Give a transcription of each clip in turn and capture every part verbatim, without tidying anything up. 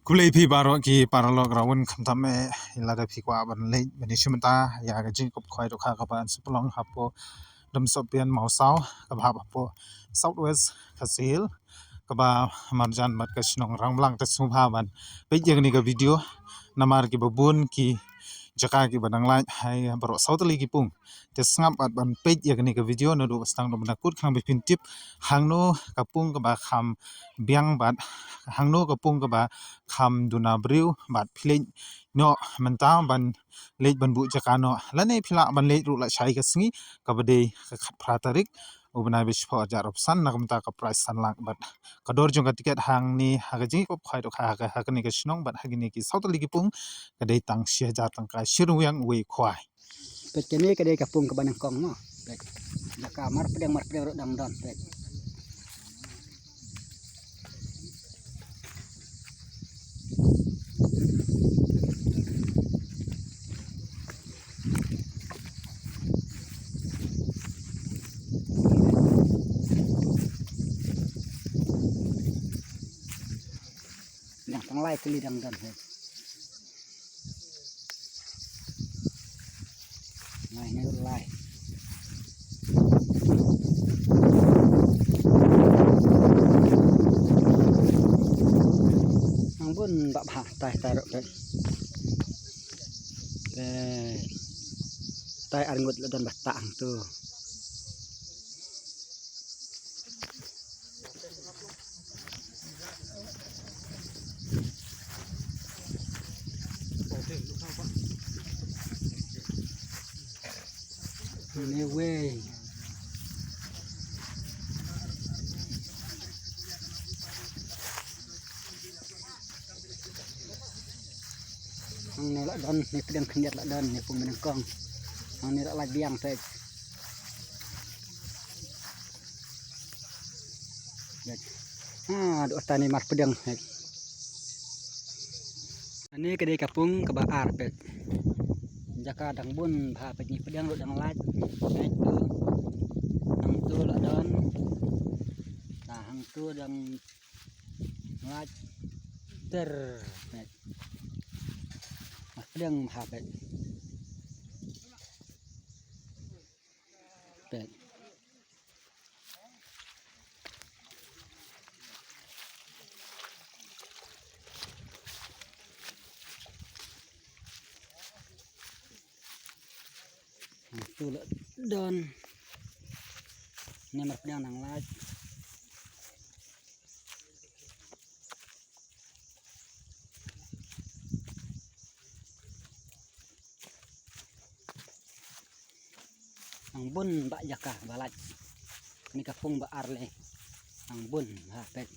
Khublei phi baroh ki paralok, rawan khamtam eh, lada phi kwah ban leit ban ïashem bynta ïa ka jingkup khwai dohkha kaba yn sa pynlong hapoh Dam Sohpian Mawsaw, kaba hap hapoh South West Khasi Hills, kaba marjan bad ka shnong Rangblang. Te sngewbha ban peit ïa kane ka video, namar kiba bun ki jaka kiba dang lait ha baroh saw tylli ki pung. Te sngap bad ban peit ïa kane ka video naduh ba sdang, naduh ba na kut, khnang ba phin tip hangno ka pung kaba kham biang bad hangno ka pung kaba kham duna briew, bad phi leit noh mynta ban leit ban buh jaka noh, lane phi lah ban leit ruh la shai ka sngi, kaba dei ka khatphra tarik u bnai ba shiphew arhajar arphew san, na ka bynta ka prize san lak, bad ka dor jong ka tiket hangne ha ka jingkup khwai dohkha ha ka, ha kane ka shnong bad ha kine ki saw tylli ki pung, ka dei tang shi hajar tyngka, shi ryngwiang uwei u khwai. Peit, kane ka dei ka pung kaba nyngkong mo. Peit. Jaka marpdeng marpdeng ruh dang don, peit. Dang tang lai tylli dang don, peit. Lai ne lai. Nang bun bha bha, tai tai ruh, peit. Peit. Tai arngut la don bha tang tu. Anyway. Hangne la don, ne pdeng khyndiat la don, ne pung ba nyngkong. Hangne la lait biang, peit. Peit. Ha, dei ta ne marpdeng, peit. Ani ka dei ka pung kaba ar, peit. Jaka dang bun bha, peit, ne pdeng ruh dang lait. Peit tu. Hangtu la don. Nah, hangtu dang lait ter, peit. Marpdeng bha, peit. Peit. Hangtu la don. Ne marpdeng dang lait. Nang bun bha jaka ba lait. Kane ka pung ba ar lei. Nang bun bha, peit.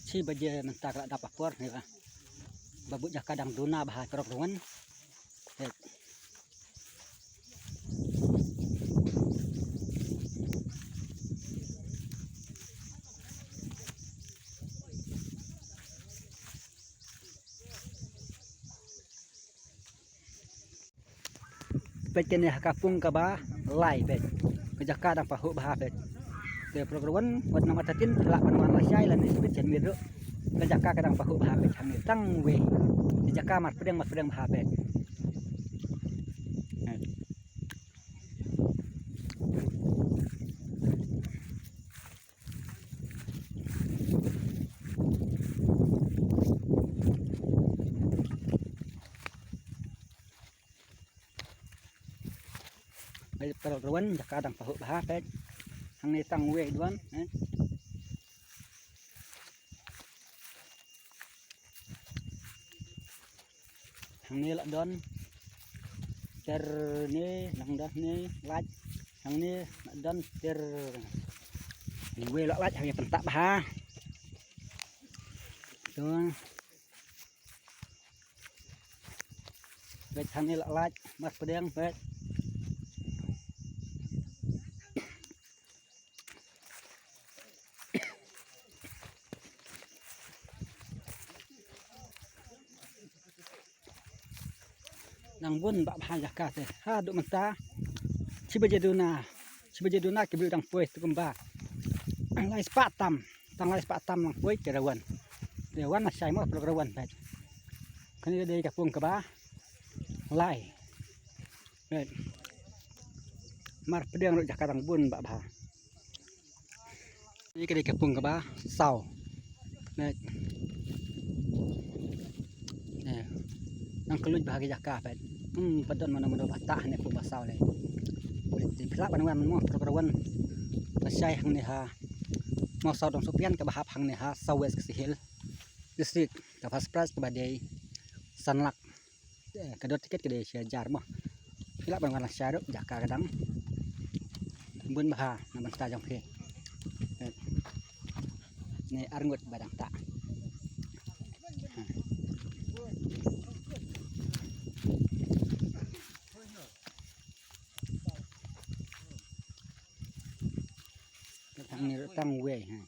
Shi baje mynta ka la dap ha por ne ba. Ba buh jaka dang duna bha, ka rok ruan. Peit, kane ha ka pung kaba lai, peit. Ka jaka dang pahuh bha, peit. Te program wat nam atatin lah ban wan lashai lane speed jan mir ruh. Ka jaka ka dang pahuh bha, peit, hangne tang wei. Ka jaka marpdeng marpdeng bha, peit. Ai, ka rok ruan jaka dang pahuh bha, peit. Hangne tang wei duan, eh. Hangne la don ter ne, nang don ne lait. Hangne la don ter. Ni wei la lait, hangne pyntap bha. Tu. Peit, hangne la lait, marpdeng, peit. Dang bun bha bha jaka te. Haduh mynta shi baje duna, shi baje duna ki briew dang poi te kumba lai spah tam, tang lai spah tam dang poi ki da wan. Te wan na shai mo, paralok da wan peit. Kane ka dei ka pung kaba lai. Peit. Mar pdeng ruh jaka dang bun bha bha. Kane ka dei ka pung kaba saw. Peit. Nang kylluid bha ki jaka peit. Hmm, pat don mano mano ba tah ne pung ba saw ne. Peit, te phi lah ban wan mo, paralok da wan. Ba shai hangne ha Mawsaw Dongsohpian kaba hap hangne ha South West Khasi Hills District. Ka first prize kaba dei san lak. Eh, ka dor tiket ka dei shi hajar mo. Phi lah ban wan lashai ruh, jaka ka dang bun bha na bynta jong phi. Eh, ne arngut ba dang tah. Tang ni tang wei ha.